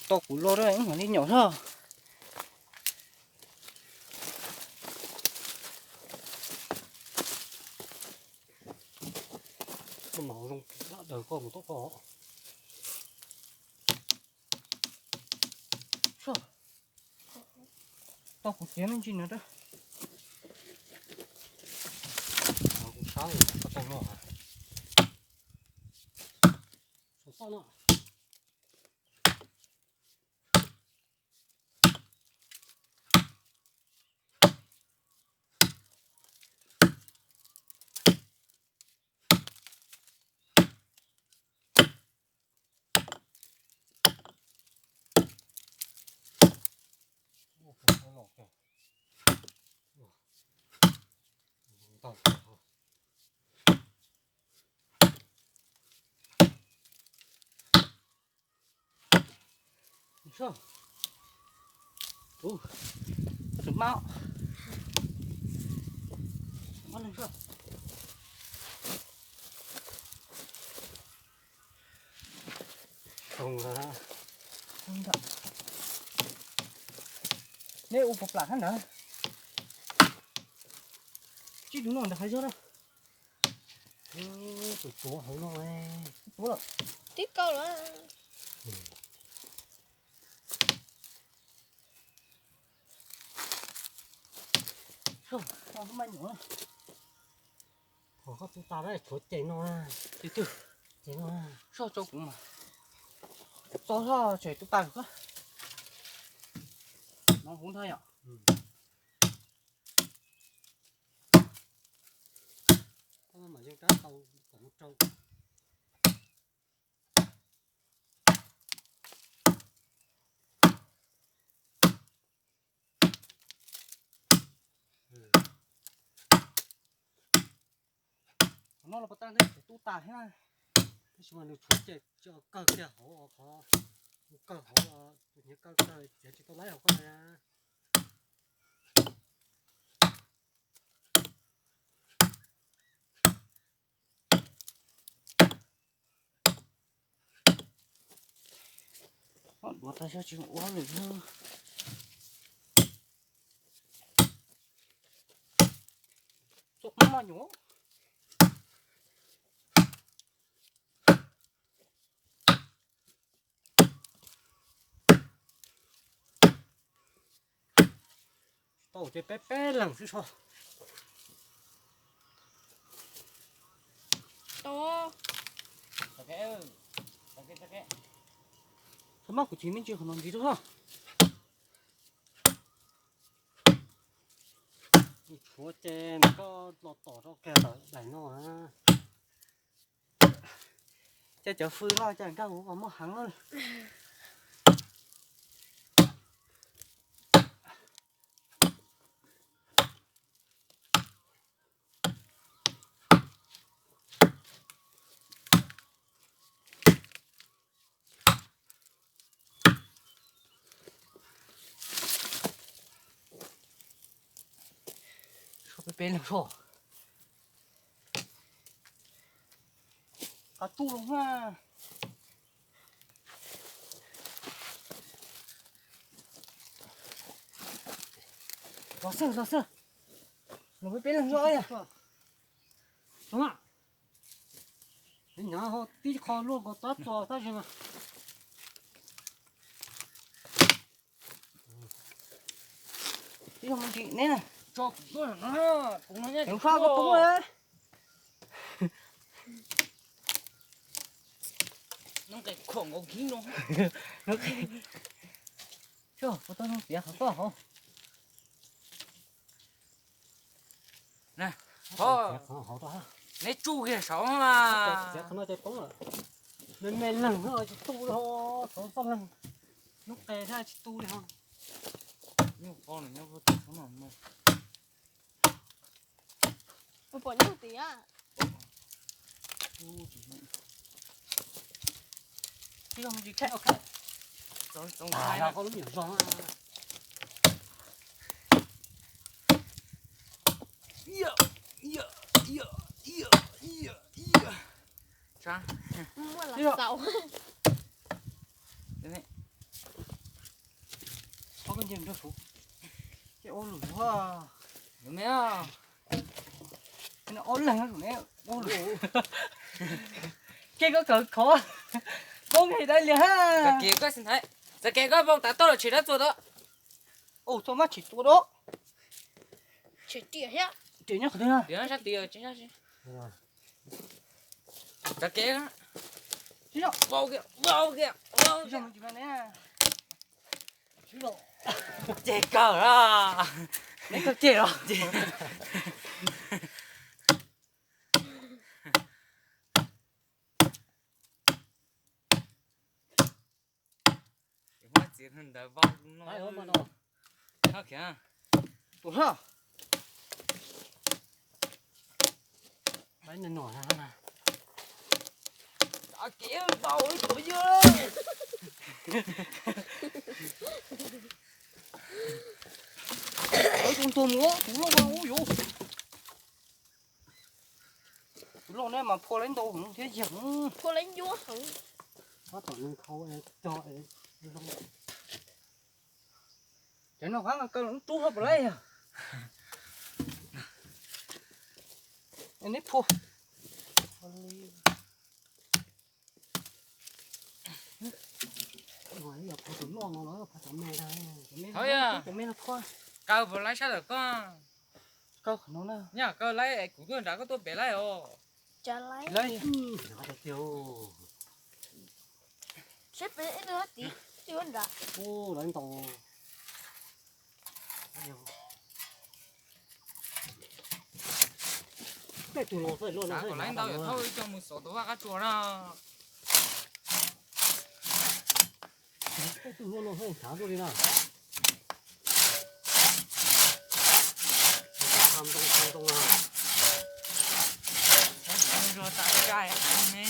Tau kuv los ib mam li nyaum hlo. Tau kuv tiav me ntsis no. Kuv sab ko tau no. Nej ua puas plam hab ntawd? Tsib tus no ntawd hav zoov na. Tus tuav hauv no. Tuav lawm. Tib kaug lawm. Koj tu tas na, tshuav ces no. Ces twg? Ces no. Soj tso kuv mas. Tso soj tshem tu tas koj. No huv ntag yom. Koj mam yeej rab tau kom rau. Qhov no los pas tag ntes tu tas thiab na. Tab sis mas nws tshuav ces tsis kawg kiag hauv qhov, kawg hauv tus hniav kawg kawg txiav tsis tau laib hauv koj na. Duav tas xyov tsis ua lwm. Txoj maj maj nyuam. Tau ces peb peb leeg xwb so. Tau. Txhob maj kuv chim me ntsis qhov no ntxiv rau. Tshuav ces koj los tom rau kiag ntawm daim no. Ces cov fw no ces nkag huv kom muaj heev. Peb peb leeg so. Qab tub los na. Los xwb los xwb. Los peb peb leeg so. Tib qho luaj nkaus tab txo tab sis mas. Ib zaug me ntsis neb na. Tso kuv tuaj no, kuv no nyob tseem faj koj tub na. Noob qes khuam nkaus kib no. Noob qes. Sub, kuv tau zoo tiav qhov koj hauv. Neb tsuj kiag saud mas. Me me leeg tsis tu li, saud txoj leeg. Noob qes thiab tsis tu li ho. Pom nyuj tias. Ib zaug me ntsis khaib, khaib. Koj lub nyuam zog. Muaj los xaus. Ces ua lus, me, ob leeg ne, ua lus. Ces koj kawm khov, koj nqis dai lias ha. Txav kev koj, txav kev koj npau taws toj los tshis dab txuas tod. Ua txoj mab tshis tua dab. Riam nyob qhov twg? Riam nyob sab tid. Txav kev, vau kiag, vau kiag, vau kiag. Ces kawg los, neb kawg ceg los ces. Muab txiv ntawd vau no. Tus hlob, kev vau ib tug ywg. Tus ntug mus tus loj ua yuv. Tus loj ne mas phua laib ntau heev thiab yag. Phua laib ncuab heev. Tab tom nws khau es cog es zoo. Cov no qab kaw los rub hauv puas laib yog. Neb phua. Phua tus loj no los phua cov me ntag. Cov me no phua. Kaw puas laib sab tawm koj. Kaw qhov no na. Nyaj kaw laib kuv tuaj nrad koj tuaj pem laib os. Laib. Seb pem ib tug tid, ib tug nrad. Ub, lawv ntau. Tej tug no xwb, loj no xwb, kom lawv ntau yam thaub coj mus xov tus vaj qab tsuas na. Tej tug loj no xwb, nrhav tuaj li na. Ntoo, ntoo na. Zog tas cai ne.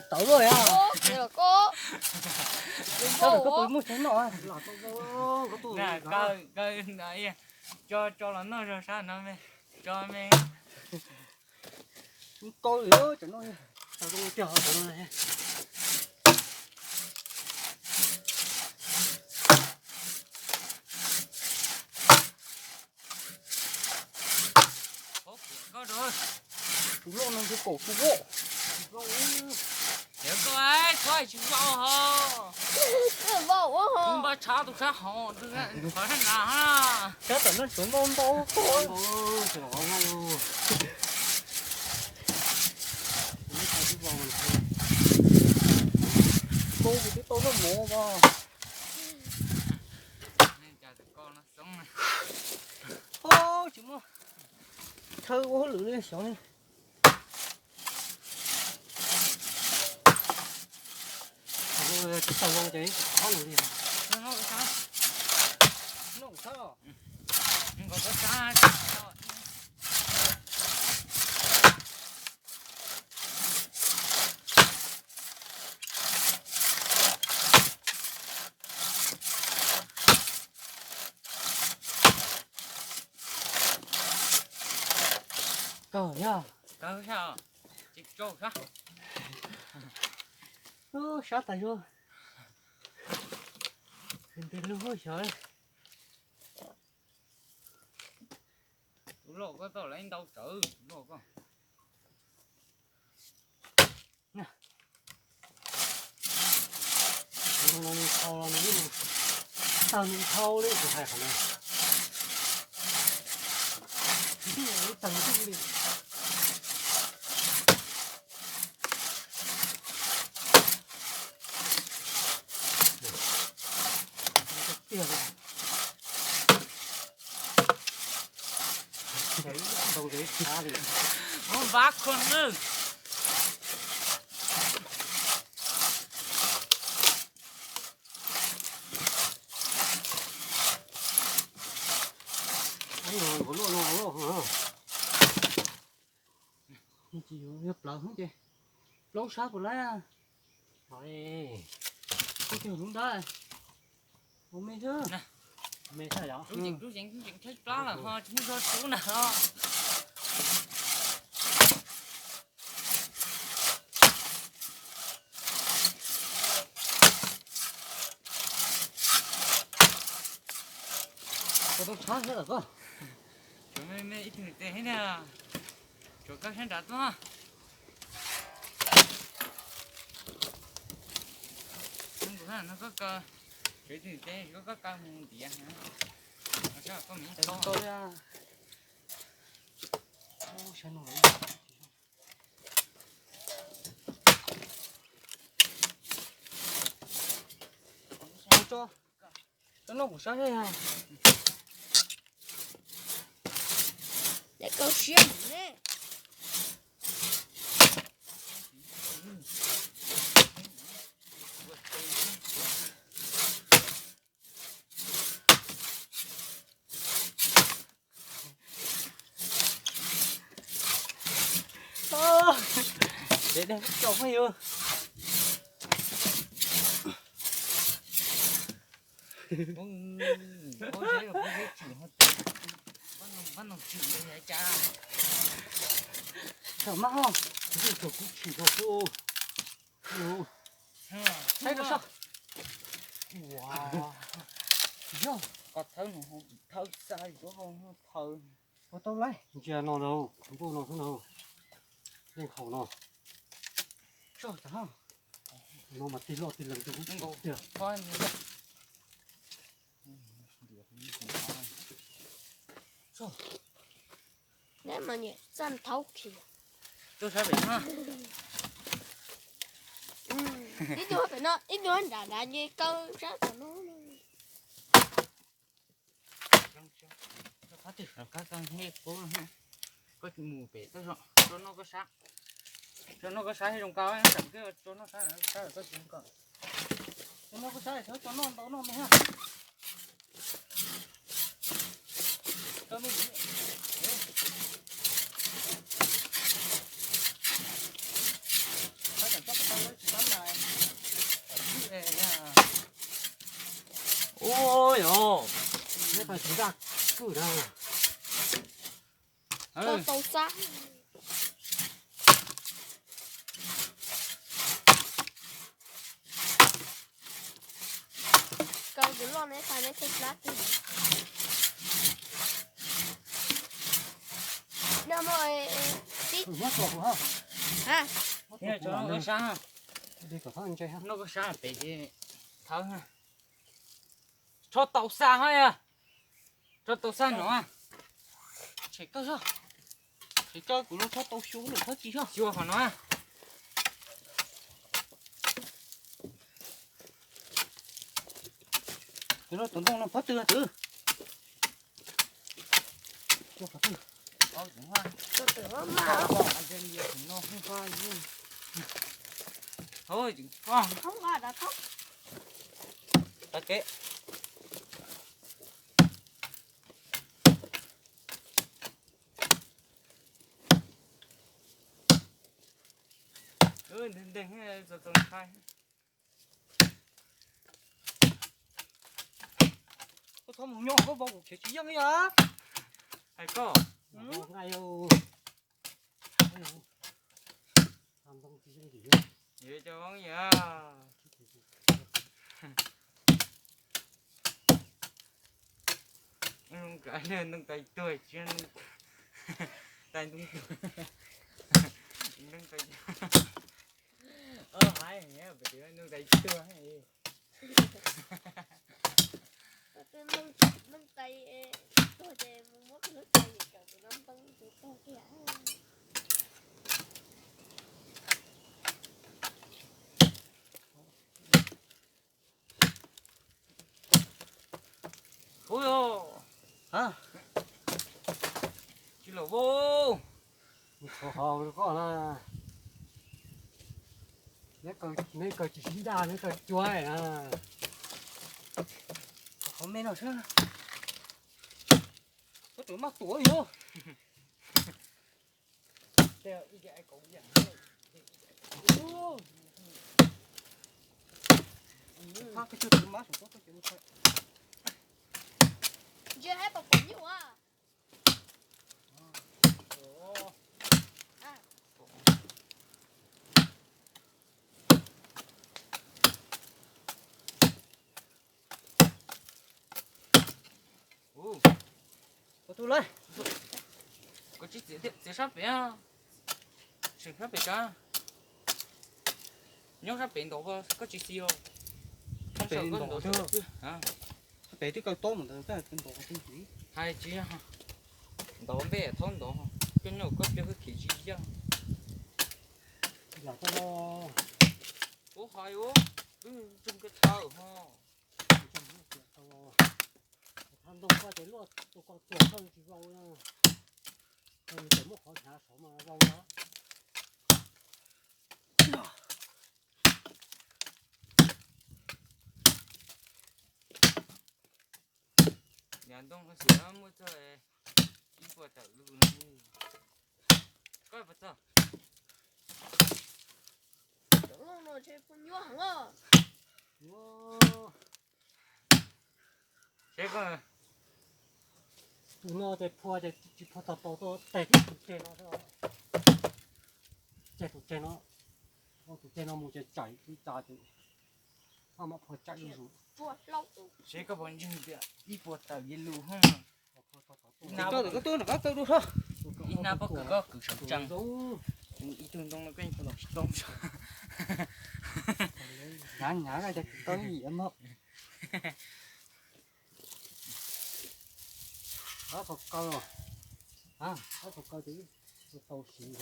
Tawv luaj yog. Koj puas muaj tsev noj? Tso, tso los noj zog sab no me, tso me. Kau li cov no, tau zoo tiag cov no. Tus loj no ntshe kaum tus loj. Tias koj, koj tsis vau ho. Npaj tshav tus sab hauv, qhov sab nrad. Sab tom no tsuav npau ntau. Npau twb tau noj mov os. Tsis muaj chaw ua hauj lwm li xyov li. Tsis tau zoo ces qab nws li. Kawg yog. Kawg sab, ces tsau sab. Ub, sab tas zog. Nti lug xyov. Tus loj koj tau lawv ntau tsawv tus loj koj. Nws khau los nws yeej tawg nws khau li kuv hais qhov no. Ntij ib tawg ntij li. Tiag li. Ntoo ces xav li. Muab npab khuaj nawb. Ub, nkaus luaj no loj heev. Tsis yuav plawv heev ces plaub sab puas laib. Koj tig lub nrab, ua me xwb. Rub zeem, rub zeem, rub zeem, thawb plab lawm ho tsis muaj zog rub na ho. Tau tshab thiab lawm koj. Tsuav me me ib tug ntiv tes thiab na. Tsuav kaw sab nrad tuaj. Nws no koj kaw, tsuav ib tug ntiv tes koj kaw mus ntiav. Koj me ib tau. Tso, tso noj kuv sab. Lawv kau siab ne. Dej dej cov yus. Thaum mab ho, kuv tsis tau kuv tshim rau kuv. Saib rau sab. Yog koj thawb no, thawb xa yuav hau thawb. Ua tau lawm, ntsia no ntag, nkuj no xwb ntag, yeej haum no. Tso tag, no mas tig loj tig lees rau kuv tiag. Neb mas niam txaj thaub khiv. Tuaj sab pem no. Ib tug pem no, ib tug nram nrad ces kaw sab tom no. Koj mus pem toj, tso noj koj sab, tso noj koj sab zoo nkauj, tsam koj tso noj sab, sab koj tsis zoo nkauj. Tso noj koj sab, tso noj ntau noj me ha. Ua yog, neb tau tsis ntaj kwj na. Tau tau xab. Kaw kuv loj neb tag neb tej plab twg. Neb muab tib, noj koj sab, noj koj sab pem ces thawb. Tsho tau xa ho yog. Tsho tau xa no. Tshem koj zog. Tshem koj kuv no tsho tau xyu lawm, phab tsis zog xyuas qhov no. Tus no tus ntoo no phab twg twb. Xyuas qhov twg. Tag kev. Nteeg nteeg, txaus txaus ntshai. Koj txhob mus nyob koj vau kuv khiav tsis yeej li os. Hais koj. Yuav cov voob yog. Zoo nkauj li ntoo tais tuag tsis, tais ntoo tuag. Ntoo tais tuag. Hais ntoo tais tuag. Ntoo tais tuag ces mus muab lub tais cov tus no ntoo tus tuag kiag. Ub, tsis los vau. Tshuav qhov koj na. Neb kaw tsis sib ntaj, neb kaw cuag na. Qhov me no sab. Koj tseem maj tuav yog. Phab koj cuag tus mab saum koj koj ces mus thaij. Ntsia hab pom pom nyuj a. Ua tu lawm. Koj tsis txiav thiab, txiav sab pem, seem sab pem tsav. Nyob sab pem ntaus koj tsis xis os. Sab pem ntaus xwb. Sab pem twb kaw tob mus ntawd, ntaus twb ntxiv. Hais tsis yog, ntaus npej thaub ntaus, coj nyob koj pliag koj khiav tsis yog. Lam tau los. Ua hais ua, wb ntsoog kiag tawm ho. Thab ntoo koj ces luaj tus ko tuag koj tsis vau na. Koj tseem muab qhov hnyav saud mas vau na. Niam ntoo xwm muaj txog ib puas tawm lus no. Koj puas txog? Cov no ntshe puas nyuaj heev os. Seb koj. Tus no ces phua ces tsis phua tau tau tuaj teg tus tseg no xwb. Tseg tus tseg no, tus tseg no mus ces tsam li cas ces maj mam phua tsam zuj zus. Seb koj puas ntseeg tias ib puas tawm li lus ho. Ib hnab pob kws koj kwv saum tsees, ib tug ntoo no koj yeej phua tau tsis tau. Hnyav hnyav ces kwv tau ib yam no. Ob qhov kaw, ob qhov kaw ces tau siv.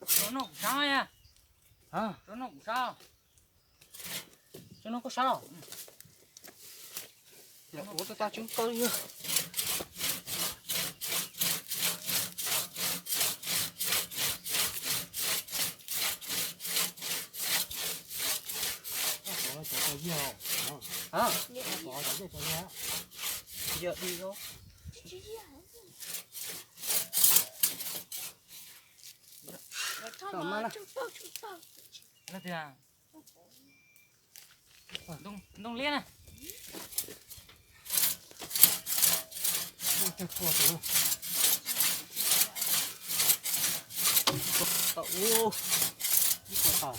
Tso noj kuv sab, tso noj kuv sab, tso noj koj sab. Ua tau tag tsis kaw li. Yog di os. Tom mas na. Ntoo liab na. Tau ub, ib puas tawm.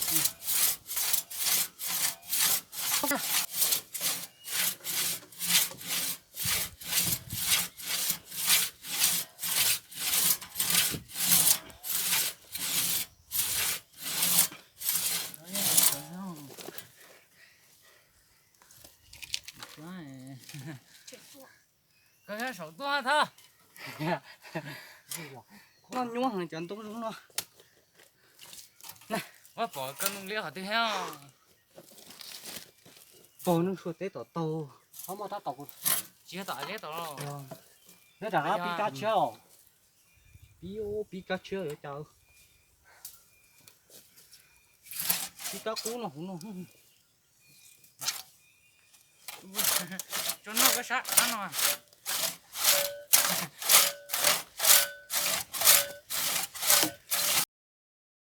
Koj saum tuaj thab. Noj nyuaj heev cov ntoo zoo no. Muab pom koj ntoo liab qhov twg thiab? Pog Nuj Sua teb tom taug. Tsis yog tom liab tom los. Neb rov qab pib kab tshiab os. Pib, pib kab tshiab yuav cas. Pib kab qub no huv no. Tso noj koj sab no.